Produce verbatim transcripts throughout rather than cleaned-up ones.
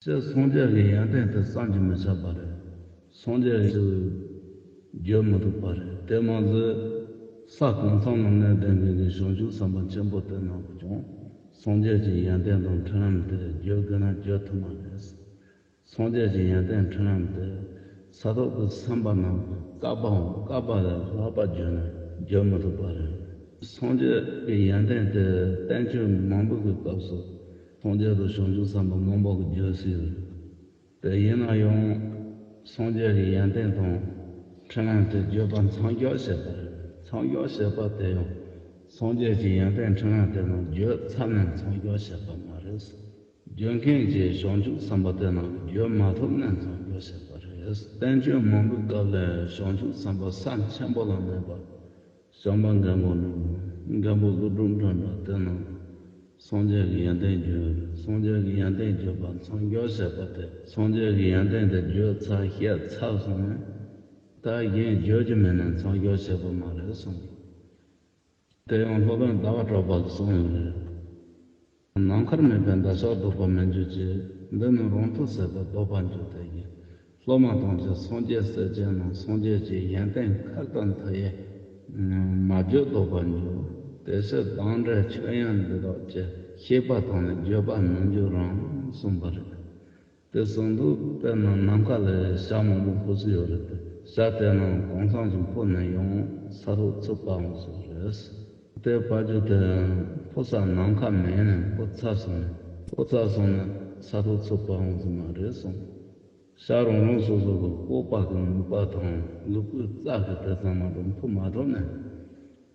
སྤྱིར་སངས་རྒྱས་ཀྱི་ཡོན་ཏན་དེ་བསམ་གྱིས་མི་ཁྱབ་པ་རེད། སངས་རྒྱས་ཀྱིས་བརྗོད་མི་ཐུབ་པ་རེད། དེ་མ་ཟད། ས་གང་འཚམ་ལ་གནས་བསྡད་མཁན་གྱི་བྱང་ཆུབ་སེམས་དཔའ་ཆེན་པོ་དེ་རྣམས་ཀྱིས་ཀྱང་སངས་རྒྱས་ཀྱི་ཡོན་ཏན་དང་འཕྲིན་ལས་དེ་བརྗོད་དགོས་ན་བརྗོད་ཐུབ་མ་རེད། སངས་རྒྱས་ཀྱི་ཡོན་ཏན་འཕྲིན་ལས་དེ་ས་ཐོབ་ཀྱི་སེམས་དཔའ་རྣམས་ཀྱི་བསྐལ་པའམ་བསྐལ་པ་ལས་ལྷག་པ་བརྗོད་ན་བརྗོད་མི་ཐུབ་པ་རེད། སངས་རྒྱས་ཀྱི་ཡོན་ཏན་དེ་བསྟན་བཅོས་མང་པོ་གི་སྐབས་སུ་སངས་རྒྱས་དང་བྱང་ཆུབ་སེམས་དཔའ་མང་པོ་གིས་བརྗོད་སྲིད། དེ་ཡིན་ན་ཡང་སངས་རྒྱས་ཀྱི་ཡོན་ཏན་དང་འཕྲིན་ལས་དེ་བརྗོད་པ་མཚམས་འཇོག་བྱས་པ་རེད། མཚམས་འཇོག་བྱས་པ་དེ་ཡང་སངས་རྒྱས་ཀྱི་ཡོན་ཏན་འཕྲིན་ལས་དེ་རྣམས་བརྗོད་ཚར་ནས་མཚམས་འཇོག་བྱས་པ་མ་རེད། བརྗོད་མཁན་གྱི་བྱང་ཆུབ་སེམས་དཔའ་དེ་རྣམས་ཀྱིས་བརྗོད་མ་ཐུབ་ནས་མཚམས་འཇོག་བྱས་པ་རེད། བསྟན་བཅོས་མང་པོའི་སྐབས་ལ་བྱང་ཆུབ་སེམས་དཔའ་ས་ཆེན་པོ་ལ་གནས་པ་བྱམས་པ་མགོན་པོ་ནི་མགོན་པོ་ཀླུ་སྒྲུབ་འདྲ་འདྲ་དེ་རྣམས་སངས་རྒྱས་ཀྱི་ཡོན་ཏན་བརྗོད། སངས་རྒྱས་ཀྱི་ཡོན་ཏན་བརྗོད་པ་མཚམས་འཇོག་བྱས་པ་དེ། སངས་རྒྱས་ཀྱི་ཡོན་ཏན་དེ་བརྗོད་ཚར་བཤད་ཚར་སོང་ནས་ད་གཞན་བརྗོད་རྒྱུ་མེད་ནས་མཚམས་འཇོག་བྱས་པ་མ་རེད་གསུངས། དེ་ཡང་སློབ་དཔོན་ཟླ་བ་གྲགས་པ་གིས་གསུངས་ཡོད་རེད། ནམ་མཁར་གནས་པའི་འདོད་ཆགས་ལྡོག་པར་མི་འགྱུར་ཅིག་འདི་ནི་རང་མཐུ་ཟད་པར་ལྡོག་པར་འགྱུར་ཏེ་ཡིན། སློབ་མ་ཐམས་ཅད་སངས་རྒྱས་སྲས་ཆེན་རྣམས་སངས་རྒྱས་ཀྱི་ཡོན་ཏན་ཁ་ཏོན་མཐའ་ཡས་མ་བརྗོད་ལྡོག་པར་འགྱུར། དེ་ཕྱིར་དང་འབྲེལ་མཆོད་ཡོན་འདི་དག་ཅེས། ཤེས་པ་དང་ནི་བརྗོད་པར་མི་འགྱུར་རམ་གསུངས་པ་རེད། དེ་གསུངས་འདུག་དཔེར་ན་ནམ་མཁའ་ལ་བྱ་མང་པོ་འཕུར་སྲོལ་ཡོད་རེད་དེ། བྱ་དེ་རྣམས་གང་འཚམ་ཞིག་འཕུར་ནས་ཡང་ས་ཐོག་ཚུད་པའང་སོགས་རེད། དེ་ཕར་རྒྱུ་དེ་འཕུར་ས་ནམ་མཁའ་མེད་ནས་འཕུར་ཚར་སོང་ནས་འཕུར་ཚར་སོང་ནས་ས་ཐོག་ཚུད་པའང་ཟེར་མ་རེད་གསུངས། བྱ་རང་རང་སོ་སོ་གི་ལྐོག་པ་གི་ནུས་པ་དང་ལུས་པོའི་རྩལ་གྱིས་དེ་ཙམ་མ་གཏོགས་འཕུར་མ་ཐུབ་ནས་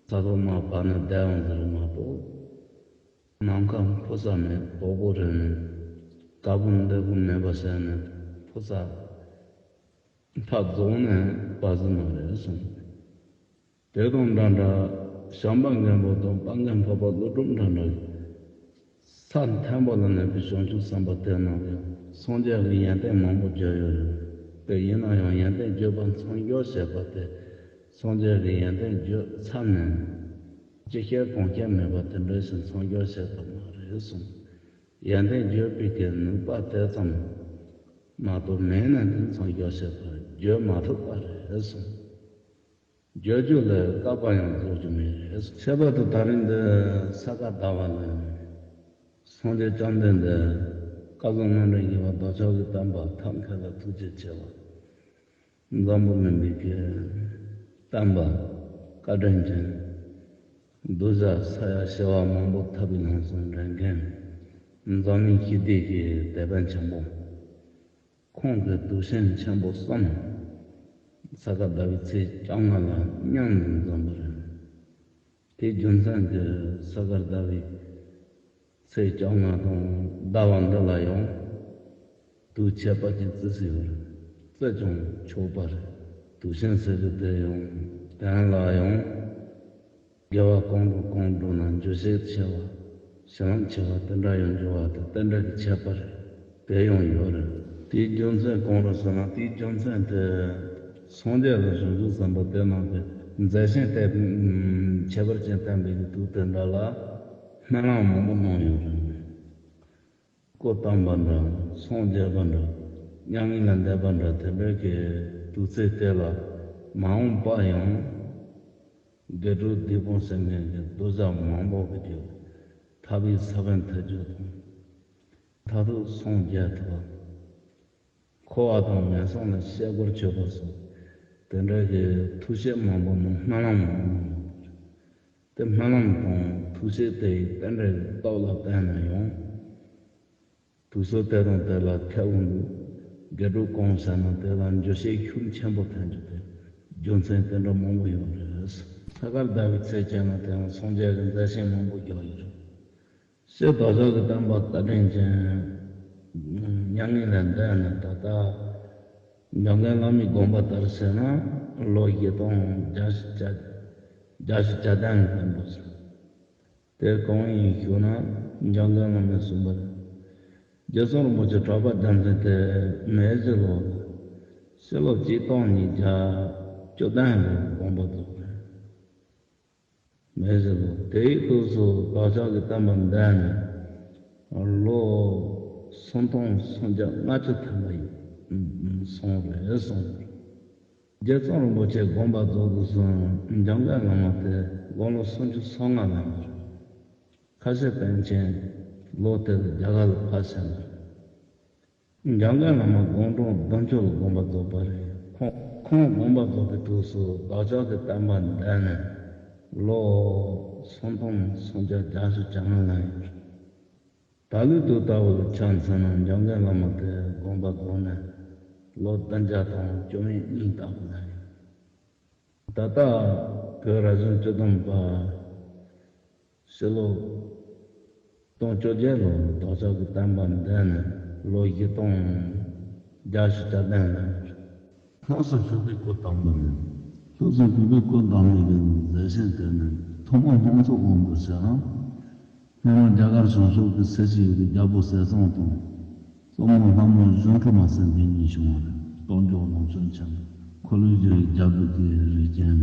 ས་ཐོག་མར་བབས་ནས་བསྡད་ཡོང་ཟེར་མ་གཏོགས། ནམ་མཁའ་འཕུར་ས་མེད། དོག་པོ་རེད་མོད། དཀར་པོ་འདེགས་པོ་མེད་པ་བྱས་ནས་འཕུར་ས་ཕར་རྫོགས་ནས་བབས་ཟིན་པ་རེད་གསུངས། དེ་དང་འདྲ་འདྲ་བྱམས་པ་མགོན་པོ་དང་དཔལ་མགོན་འཕགས་པ་ཀླུ་སྒྲུབ་འདྲ་འདྲ་ས་མཐོན་པོ་ལ་གནས་པའི་བྱང་ཆུབ་སེམས་དཔའ་དེ་རྣམས་ཡང་སངས་རྒྱས་ཀྱི་ཡོན་ཏན་མང་པོ་བརྗོད་ཡོད་རེད། དེ་ཡིན་ན་ཡང་ཡོན་ཏན་བརྗོད་པ་མཚམས་འཇོག་བྱས་པ་དེ། སངས་རྒྱས་ཀྱི་ཡོན་ཏན་བརྗོད་མཚམས་ནས་ཅི་བཤད་གང་བཤད་མེད་པ་དེ་འདྲ་ཞིག་མཚམས་འཇོག་བྱས་པ་མ་རེད་གསུངས། ཡོན་ཏན་བརྗོད་པའི་གི་ནུས་པ་དེ་ཙམ་མ་གཏོགས་མེད་ན་དེ་མཚམས་འཇོག་བྱས་པ་བརྗོད་མ་ཐུབ་པ་རེད་གསུངས། བརྗོད་རྒྱུ་ལ་བསྐལ་པ་ཡང་རྫོགས་རྒྱུ་མེད་རེད། ཁྱད་པར་དུ་ད་རིང་འདི་ས་ག་ཟླ་བ་ལ་སངས་རྒྱས་བཅོམ་ལྡན་འདས་བསྐལ་བཟང་རྣམ་འདྲེན་བཞི་པ་བདག་ཅག་གི་བསྟན་པ་ཐབས་མཁས་ལ་ཐུགས་རྗེ་ཆེ་བ། འཛམ་བུ་གླིང་འདི་གའི་བསྟན་པ་བཀའ་དྲིན་ཅན། གདུལ་བྱ་ས་ཡ་བྱེ་བ་མང་པོ་ཐུབ་པའི་ལམ་སྲོལ་འདྲེན་མཁན། འཛམ་གླིང་ཞི་བདེ་གི་དེད་དཔོན་ཆེན་པོ། ཁོང་གི་གདུལ་ཞིང་ཆེན་པོ་གསུམ། ས་ག་ཟླ་བའི་ཚེས་བཅོ་ལྔ་ལ་མཉམ་དུ་འཛོམས་པ་རེད། དེའི་རྒྱུ་མཚན་གྱིས་ས་ག་ཟླ་བའི་ཚེས་བཅོ་ལྔ་དང་ཟླ་བ་འདི་ལ་ཡང་དུས་ཁྱད་པར་ཅན་བརྩི་སྲིད་པ་རེད། བརྩི་ཀྱང་ཆོག་པ་རེད། དུས་ཆེན་ཟེར་གྱི་དེ་ཡང་དོན་ལ་ཡང་དགེ་བ་གང་དང་གང་བསྒྲུབས་ན་འགྱུར་ཕྱིར་ཆེ་བ། བྱིན་རླབས་ཆེ་བ་དེ་འདྲ་ཡང་འབྱུང་བ་དེ་དེ་འདྲ་གི་ཁྱད་པར་དེ་ཡང་ཡོད་རེད། དེའི་རྒྱུ་མཚན་གང་རེད་ཟེར་ན། དེའི་རྒྱུ་མཚན་དེ་སངས་རྒྱས་དང་བྱང་ཆུབ་སེམས་དཔའ་དེ་རྣམས་ཀྱི་མཛད་ཆེན་དེ་ཁྱད་པར་ཅན་བསྟན་པའི་དུས་དེ་འདྲ་ལ་སྨོན་ལམ་མང་པོ་གནང་ཡོད་རེད། སྐུ་བལྟམས་པ་འདྲ། སངས་རྒྱས་པ་འདྲ། མྱ་ངན་ལས་འདས་པ་འདྲ། དེ་འདྲ་གི་དུས་ཚོད་དེ་ལ་མ་འོངས་པ་ཡང་དགེ་ཕྲུག་སྡིག་སྤོང་ཟེར་མཁན་གྱི་གདུལ་བྱ་མང་པོ་གི་རྒྱུད་ཐར་པའི་ས་བོན་ཐོབ་རྒྱུ་དང་། མཐར་ཐུག་སངས་རྒྱས་ཐོབ་པ། འཁོར་བ་དང་ངན་སོང་ལས་ཆེས་སྒོར་ཆོད་པ་སོགས་དེ་འདྲ་གི་ཐུགས་བསྐྱེད་མང་པོ་ནང་སྨོན་ལམ་མང་པོ་གནང་ཡོད་པ་རེད། དེ་སྨོན་ལམ་དང་ཐུགས་བསྐྱེད་དེ་ཡི་རྟེན་འབྲེལ་གྱི་སྟོབས་ལ་བརྟེན་ནས་ཡང་། དུས་ཚོད་དེ་དང་དེ་ལ་ཁེ་དབང་འདུག་དགེ་སྒྲུབ་གང་བྱས་ན་དེ་ལ་འགྱུར་ཕྱིར་ཤུགས་ཆེན་པོ་ཐོན་རྒྱུ་དེ་རྒྱུ་མཚན་དེ་འདྲ་མང་པོ་ཡོད་རེད། ས་ག་ཟླ་བའི་ཚེས་བཅོ་ལྔ་དེའང་སངས་རྒྱས་ཀྱི་མཛད་ཆེན་མང་པོ་རྒྱག་ཡོད་རེད། སྤྱིར་བདག་ཅག་གི་བསྟན་པ་བཀའ་དྲིན་ཅན། མྱ་ངན་ལས་འདས་ནས་ད་ལྟ་འཇམ་མགོན་བླ་མའི་དགོངས་པ་ལྟར་བྱས་ན་ལོ་བཞི་སྟོང་བརྒྱ་བཞི་བརྒྱ་བཞི་བརྒྱ་བརྒྱད་ལྷག་འགྲོ་སོང་། དེ་གང་ཡིན་ཞུ་ན། འཇམ་མགོན་བླ་མས་གསུངས་པར། རྗེ་བཙུན་རིན་པོ་ཆེ་གྲགས་པ་རྒྱལ་མཚན་དེ་མེ་བཞི་ལོ་ཕྱི་ལོ་གཅིག་སྟོང་ཉིས་བརྒྱ་བཅུ་བདུན་ལོར་དགོངས་པ་རྫོགས་པ་རེད། མེ་བཞི་ལོ་དེའི་དུས་སུ་བདག་ཅག་གི་བསྟན་པ་འདི་ནི་ལོ་ སུམ་སྟོང་སུམ་བརྒྱ་ལྔ་བཅུ་ཐམ་པ་ཡིན་སོང་རེད་གསུངས། རྗེ་ཙོང་རིན་པོ་ཆེ་དགོངས་པ་རྫོགས་དུས་སུ་འཇམ་མགོན་བླ་མ་དེ་དགུང་ལོ་སུམ་ཅུ་སོ་ལྔ་ལ་ཡོད་རེད། ཁ་ཆེ་པཎ་ཆེན་ལོ་དེར་རྒྱ་གར་ལ་ཕེབས་ཟིན་པ་རེད། འཇམ་མགོན་བླ་མ་དགུང་གྲངས་བདུན་ཅུ་ལ་དགོངས་པ་རྫོགས་པ་རེད། ཁོང་ཁོང་དགོངས་པ་རྫོགས་པའི་དུས་སུ་བདག་ཅག་གི་བསྟན་པ་འདི་ནི་ལོ་སུམ་སྟོང་སུམ་བརྒྱ་བརྒྱད་ཅུ་གྱ་ལྔ་ལ་ཡོད་རེད། ད་ལོའི་དུས་ལྟ་བུ་ལ་ཆ་མཚོན་ན་འཇམ་མགོན་བླ་མ་དེ་དགོངས་པ་རྫོགས་ནས་ལོ་བདུན་བརྒྱ་དང་བཅུ་མེད་གཉིས་ལྟ་བུ་ལ་ཡོད། ད་ལྟ་བོད་རབ་བྱུང་བཅུ་བདུན་པ་ཕྱི་ལོ་སྟོང་བཅོ་བརྒྱད་ལོར་བདག་ཅག་གི་བསྟན་པ་འདི་ནི་ལོ་བཞི་སྟོང་བརྒྱད་ཅུ་གྱ་བདུན་ལ་ལྷུམས་སུ་ཞུགས་པའི་སྐུ་བལྟམས་པ་རེད། ལྷུམས་སུ་ཞུགས་པའི་སྐུ་བལྟམས་པའི་མཛད་ཆེན་དེ་ནི་ཐུན་མོང་ལྷུམས་སུ་དབང་དུ་བྱས་ན། སྔོན་མ་རྒྱ་གར་བྱང་ཕྱོགས་ཀྱི་སེར་བྱེས་ཀྱི་རྒྱལ་པོ་ཟས་གཙང་དང་། གཙོ་མོ་ལྷ་མོ་གཞུང་ཁྲོ་མ་ཟེར་མཁན་གཉིས་བྱུང་བ་རེད། རྟོགས་འཇོག་ལམ་སྲོལ་ཆེན་པོ་འཁོར་ལོས་སྒྱུར་བའི་རྒྱལ་པོ་དེའི་རིགས་ཅན།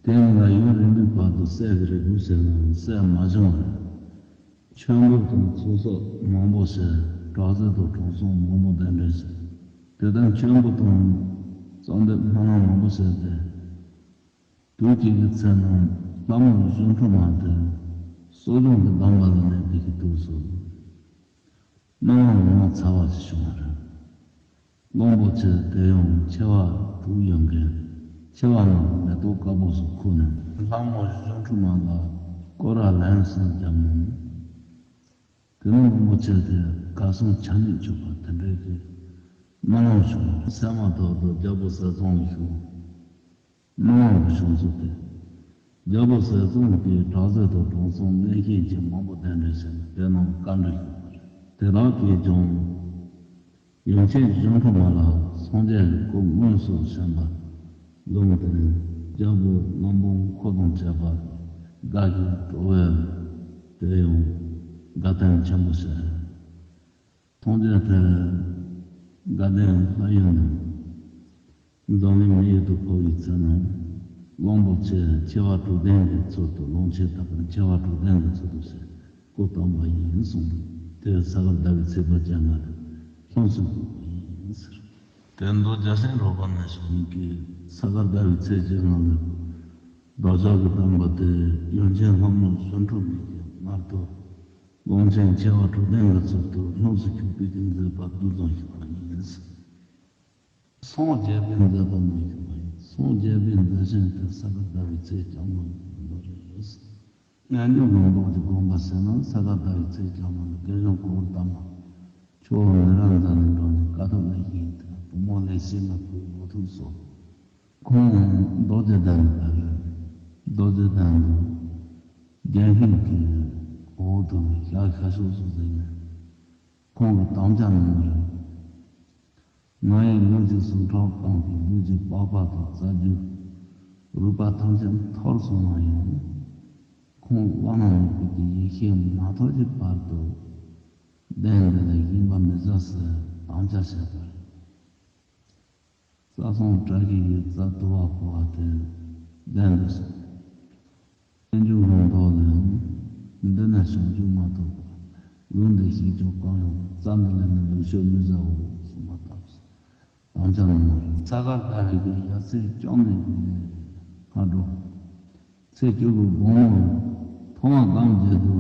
དེ་གཉིས་ལ་ཡུན་རིང་པོའི་བར་དུ་སྲས་ཀྱི་རིགས་རྒྱུད་ཟེར་ན་སྲས་མ་བྱུང་བ་རེད། མཆོད་འབུལ་དང་ཚོགས་གསོག་མང་པོ་བྱས། དྲག་རྩལ་དང་དྲང་སྲོང་མང་པོ་གདན་འདྲེན་བྱས། དེ་ལྟར་མཆོད་འབུལ་དང་གསོལ་འདེབས་སྨོན་ལམ་མང་པོ་བྱས་ཏེ། དུས་གཅིག་གི་ཚེ་ན་ལྷ་མོ་གཞུང་ཁྲོ་མ་དེ་གསོ་སྦྱོང་གི་གདམས་པ་ལ་གནས་པའི་དུས་སུ། སྨོན་ལམ་ངོ་མཚར་བ་ཞིག་བྱུང་བ་རེད། གླང་པོ་ཆེ་དེ་ཡང་མཆེ་བ་དྲུག་ཡོད་མཁན་མཆེ་བ་རྣམས་མེ་ཏོག་དཀར་པོ་སུ་ཁུག་ནས་ལྷ་མོ་གཞུང་ཁྲོ་མ་ལ་སྐོར་ར་ལན་གསུམ་བརྒྱབ་ནས། དེ་ནས་གླང་པོ་ཆེ་དེ་གར་སོང་ཆ་མེད་བྱུང་བ་དེ་འདྲའི་གི་སྨོན་ལམ་བྱུང་བ་རེད། སེམས་མ་ཐག་ཏུ་རྒྱལ་པོ་ཟས་གཙང་ལ་ཞུ། སྨོན་ལམ་གྱི་བྱུང་ཚུལ་ཏེ། རྒྱལ་པོ་ཟས་གཙང་གིས་དྲག་རྩལ་དང་དྲང་སྲོང་མངོན་ཤེས་ཅན་མང་པོ་གདན་འདྲེན་བྱས་ནས་དེ་རྣམས་བཀའ་འདྲི་ཞུས་པ་རེད། དེ་དག་གིས་ཀྱང་ཡུམ་ཆེན་གཞུང་ཁྲོ་མ་ལ་སངས་རྒྱས་ཀྱི་སྐུ་དངོས་སུ་བྱོན་པ་ལུང་དེ་ནས་རྒྱལ་པོ་བློན་པོ་འཁོར་དང་བཅས་པ་དགའ་སྐྱིད་སྤྲོ་བས་དེ་ཡང་དགའ་སྟོན་ཆེན་པོ་བྱས། མཐོང་རྒྱ་དེར་དགའ་ལྡན་ལྷ་ཡུལ་ནས་འཛམ་གླིང་མི་ཡུལ་དུ་འཕོ་བའི་ཚེ་ན། གླང་པོ་ཆེ་མཆེ་བ་དྲུག་ལྡན་གྱི་ཚུལ་དུ། གླང་ཆེན་དག་གི་མཆེ་བ་དྲུག་ལྡན་གྱི་ཚུལ་དུ་ཟེར་སྐུ་བལྟམས་པ་ཡིན་གསུངས་པས། དེར་ས་ག་ཟླ་བའི་ཚེས་པ་བཅོ་ལྔ་ལ་ལྷུམས་སུ་ཞུགས་པ་ཡིན་ཟེར། དེར་མདོ་རྒྱལ་མཚན་རོལ་པ་ནས་བྱུང་གི་ས་ག་ཟླ་བའི་ཚེས་བཅོ་ལྔ་ལ་བདག་ཅག་གི་བསྟན་པ་དེ་ཡུམ་ཆེན་ལྷ་མོ་གཞུང་ཁྲོ་མའི་མངལ་དུ། གླང་ཆེན་མཆེ་བ་དྲུག་ལྡན་གྱི་ཚུལ་དུ་ལྷུམས་སུ་ཞུགས་པའི་མཛད་པ་འདི་ཙམ་ཞིག་ཡིན། སངས་རྒྱས་པའི་མཛད་པ་མ་ཞུགས་པ་ཡིན། སངས་རྒྱས་པའི་མཛད་ཆེན་དེ་ས་ག་ཟླ་བའི་ཚེས་བཅོ་ལྔ་ཡིན་པ་རེད། སྔ་འགྱུར་ལུང་རྟོགས་ཀྱི་དགོངས་པ་ཟེར་ན་ས་ག་ཟླ་བའི་ཚེས་བཅོ་ལྔ་ལ་དགེ་སློང་གོའུ་ཏ་མ། ཆུ་བོ་མི་རབས་འཛམ་གླིང་འགྲོ་ནས་དཀའ་ཐུབ་ལ་ཞིང་དུ་བུ་མོ་ལས་ཤེས་མ་ཐུབ་འོ་ཐུག་སོགས། ཁོང་རྡོ་རྗེ་གདན་དུ་ཕེབས་རེད། རྡོ་རྗེ་གདན་དུ་རྒྱལ་ཤིང་གི་འོག་ཏུ་ཞག་ཤར་ཤོག་སུ་ཟིན་ནས་ཁོང་གི་དམ་བཅའ་གནང་བ་རེད། ང་ཡི་ལུས་ཀྱི་ཟུངས་ཁྲག་གང་གིས་ལུས་ཀྱི་པགས་པ་དང་རྩ་རྒྱུ། རུས་པ་ཐམས་ཅད་འཐོར་སོང་ན་ཡང་། ཁོང་བླ་ན་མེད་པའི་ཡེ་ཤེས་མ་ཐོབ་ཀྱི་བར་དུ། གདན་འདི་ལས་བཞེངས་པ་མི་བྱ་ཟེར་དམ་བཅའ་བྱས་པ་རེད། རྩྭ་ཟངས་བཀྲ་ཤིས་ཀྱི་རྩ་དུ་བ་བོར་བ་དེ་གདན་དུ་སོང་། ཐལ་འགྱུར་ལུང་རྟོགས་ལས། འདི་ནི་བྱང་ཆུབ་མ་ཐོབ་པ། ལུགས་འདི་ཞིག་ཀྱང་གང་ཡང་། རྩ་འདི་ལས་ནི་ལུགས་ཤོད་མི་བྱའོ་གསུངས་པ་ལྟར། དམ་བཅའ་གནང་བ་རེད། ས་ག་ཟླ་བའི་གི་ཡར་ཚེས་བཅོ་ལྔ་ནས་སྔ་དྲོ། ཚེས་བཅུ་པའི་དགོང་མོ། ཐོག་མ་སྒོམ་བརྒྱད་དུ་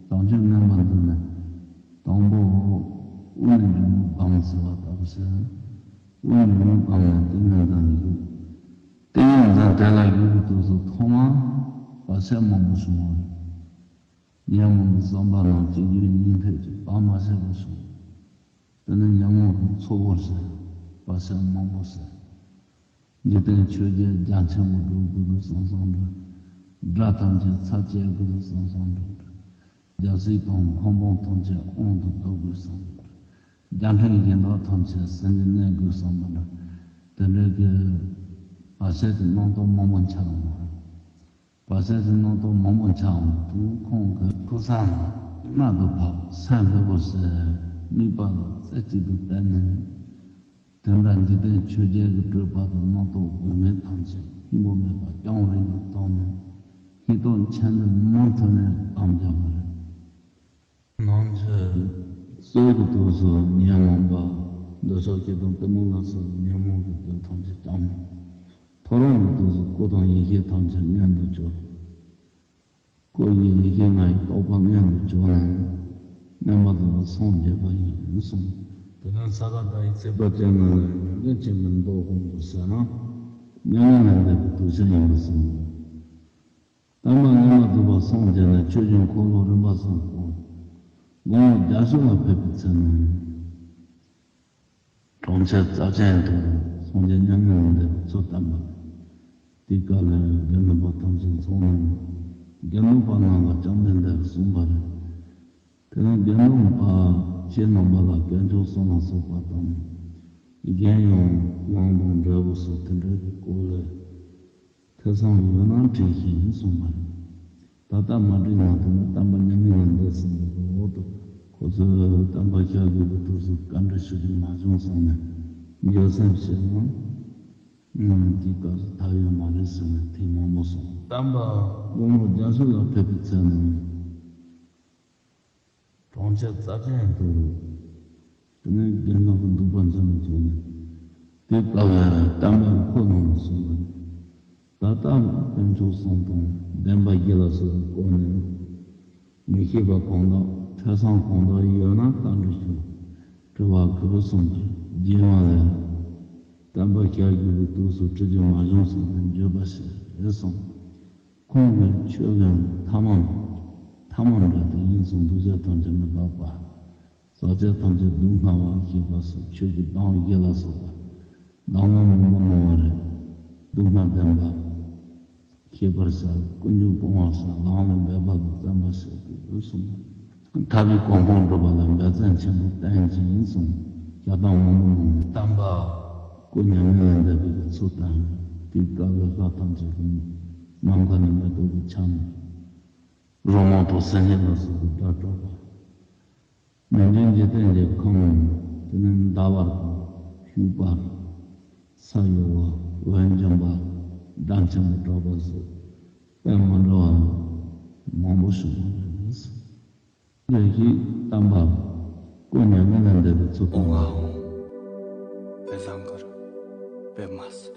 དམ་ཆོས་མངོན་པ་འདི་ནི། དང་པོ་དབུ་ནས་འབྲས་བུ་སྒོམ་ཟེར་བ་ལྟ་བུ་ཟེར། དབུ་ནས་འབྲས་བུ་སྒོམ་ནས་ཏིང་ངེ་འཛིན་ལ་བཞུགས། ཏིང་ངེ་འཛིན་དེ་ལ་བཞུགས་པའི་དུས་སུ་ཐོག་མར་བར་ཆད་མང་པོ་བྱུང་བ་རེད། ཉོན་མོངས་པའི་བསམ་པ་རྣམས་གཅིག་གྱུར་ཉིད་ཐོད་ཀྱིས་སྤང་མ་ཤེས་པ་བྱུང་། དེ་ནས་ཉོན་མོངས་པའི་ཚོགས་པར་བྱས། བར་ཆད་མང་པོ་བྱས། འཇིག་རྟེན་ཆོས་བརྒྱད་རྒྱ་ཆེན་པོ་སྒྲུབ་དགོས་པའི་བསམ་བསམ་འདྲ། དགྲ་ཐམས་ཅད་ཚར་བཅད་དགོས་པའི་བསམ་བསམ་འདྲ། རྒྱལ་སྲིད་དང་ཁང་པ་ཐམས་ཅད་དབང་དུ་བསྡུ་དགོས་བསམ་འདྲ། རྒྱལ་ཕྲན་གཞན་དག་ཐམས་ཅད་ཟིལ་གྱིས་གནོན་དགོས་བསམ་འདྲ། དེ་འདྲའི་གི་བར་ཆད་ཀྱི་རྣམ་རྟོག་མང་པོ་འཆར་འོང་བ་རེད། བར་ཆད་ཀྱི་རྣམ་རྟོག་མང་པོ་འཆར་འོང་དུས་ཁོང་གི་ཕུགས་བསམ་ལ་རྣ་དུ་བབས། སེམས་ལྷོད་པོ་བྱས། དམིགས་པ་ལ་རྩེ་གཅིག་ཏུ་གཏད་ནས། དེ་འདྲ་འཇིག་རྟེན་ཆོས་བརྒྱད་ཀྱི་སྤྲོས་པ་དང་རྣམ་རྟོག་དགོས་མེད་ཐམས་ཅད་སྙིང་པོ་མེད་པར་རྐྱང་རིང་དུ་བཏང་ནས་སྙིང་སྟོབས་ཆེན་པོས་མུ་མཐུད་ནས་དམ་བཅའ་བ་རེད། ནང་གི་ སྲོད་ཀྱི་དུས་སུ་ཉོན་མོངས་པ། འདོད་ཆགས་སྐྱེ་དང་གཏི་མུག་ལ་སོགས་པའི་ཉོན་མོངས་ཀྱི་རྒྱུ་ཐམས་ཅད་སྐྱོང་། ཐོ་རངས་ཀྱི་དུས་སུ་སྐུ་དང་ཡེ་ཤེས་ཐམས་ཅད་མངོན་དུ་གྱུར། སྐུ་ཡི་ཡེ་ཤེས་ལྔ་ཡི་རྟོགས་པ་མངོན་དུ་གྱུར་ནས། མངོན་པར་རྫོགས་པར་སངས་རྒྱས་པ་ཡིན་གསུངས། དེ་ནས་ས་ག་ཟླ་ཡི་ཚེས་པ་བཅོ་ལྔ་ལ་ཡོན་ཏན་ཆེན་པོའི་མདོ་དབང་དུ་བྱས་ན། མྱ་ངན་ལས་འདས་པའི་གདུལ་བྱ་ཡིན་པར་གསུངས། བསྟན་པ་མངོན་པར་རྫོགས་པར་སངས་རྒྱས་ནས། ཆོས་ཀྱི་འཁོར་ལོ་རིམ་པ་གསུམ་བསྐོར། དགུང་ལོ་བརྒྱད་ཅུ་ལ་ཕེབས་པའི་ཚེ་ན། གྲོང་ཁྱེར་རྩ་ཆེན་དུ་སངས་རྒྱས་མྱ་ངན་ལས་འདས་པའི་ཚུལ་བསྟན་པ། དེའི་སྐབས་ལ་དགེ་འདུན་པ་ཐམས་ཅད་འཚོགས་གནང་། དགེ་འདུན་པ་རྣམས་ལ་བཅོམ་ལྡན་འདས་གསུངས་པ་རེད། དེ་ནས་དགེ་འདུན་པ་ཁྱེད་རྣམ་པ་ལ་དཀོན་མཆོག་གསུམ་ལ་སོགས་པ་དང་། གཞན་ཡང་ལམ་དང་འབྲས་བུ་སོགས་དེ་འདྲའི་སྐོར་ལས་ཐེ་ཚོམ་ཡོད་ན་དྲིས་ཤིག་གསུངས་པ་རེད། ད་ལྟ་མ་དྲིས་ན་དེ་ནི་བསྟན་པ་མྱ་ངན་ལས་འདས་ཟིན་པའི་འོག་ཏུ། ཁོ་ཚོས་བསྟན་པ་ཤར་དགོས་པའི་དུས་སུ་བཀའ་འདྲི་ཞུ་རྒྱུ་མ་བྱུང་གསུངས་ནས། འགྱོད་སེམས་བྱས་ན། ཨུམ། དེའི་སྐབས་སུ་ཐབས་ཡོད་མ་རེད་ཟེར་ནས་ཐེངས་མང་པོ་གསུངས། བསྟན་པ་དགུང་ལོ་བརྒྱད་ཅུ་ལ་ཕེབས་པའི་ཚེ་ན། གྲོང་ཁྱེར་རྩ་ཆེན་དུ། དེ་ནས་དགེ་འདུན་པ་འདུས་པ་འཛོམས་ནས་བྱུང་ནས། དེ་སྐབས་ལ་བསྟན་པ་འཁོར་རྣམས་ལ་གསུངས་པ་ནི། ད་ལྟ་དཀོན་མཆོག་གསུམ་དང་བདེན་པ་བཞི་ལ་སོགས་པའི་སྐོར་ནས། མི་ཤེས་པ་གང་དག་ཐེ་ཚོམ་གང་དག་ཡོད་ན་བཀའ་འདྲི་ཞུ། དྲི་བ་གུས་པས་གསུངས་པ་རེད། རྗེས་མ་ལ། བསྟན་པ་ཤར་དགོས་པའི་དུས་སུ་དྲི་རྒྱུ་མ་བྱུང་གསུངས་ནས་འགྱོད་པ་བྱས་རེད་གསུངས། ཁོང་གིས་ཆོས་ཀྱི་ཐ་མ། ཐ་མ་འདྲ་དེ་ཡིན་གསུངས། འདུས་བྱས་ཐམས་ཅད་མི་རྟག་པ། ཟག་བཅས་ཐམས་ཅད་སྡུག་བསྔལ་བ་ཞེས་པ་སོགས་ཆོས་ཀྱི་གདམས་བཞི་ལ་སོགས་པ་གདམས་ངག་མང་པོ་གནང་བ་རེད། སྡུག་བསྔལ་བདེན་པ་ཤེས་པར་བྱ། ཀུན་འབྱུང་སྤོང་བར་བྱ། ལམ་ལ་འབད་པ་དང་བརྩོན་པར་བྱ་སྟེ་གསུངས། ཐར་པའི་གོ་འཕང་སྒྲུབ་པ་ལ་འབད་བརྩོན་ཆེན་པོ་བསྟེན་ཅིང་གསུངས། ཞལ་གདམས་མང་པོ་གནང་ནས། བསྟན་པ་སྐུ་མྱ་ངན་ལས་འདས་པའི་ཚུལ་བསྟན། དེའི་སྐབས་ལ་ལྷ་ཐམས་ཅད་ཀྱིས་ནམ་མཁའ་ནས་མེ་ཏོག་གི་ཆར་མ། རོལ་མོ་དང་སེང་གེ་ལ་སོགས་པའི་སྒྲ་སྒྲོག་པ། མི་མཇེད་འཇིག་རྟེན་གྱི་ཁམས། དེ་ནས་ཟླ་བ་དང་བྱུག་པ། ས་གཡོ་བ། འོད་འབྱིན་པ། སྒྲ་ཆེན་པོ་སྒྲོག་པ་སོགས་དཔེ་མི་འདྲ་བ་མང་པོ་བྱུང་བ་རེད། རེ་ཞིག་བསྟན་པ་སྐུ་མྱ་ངན་ལས་འདས་པའི་ཚུལ་དང་། ཨོ་ང་ཨོ། པེ་ཟང་གར། པེ་མ་སི།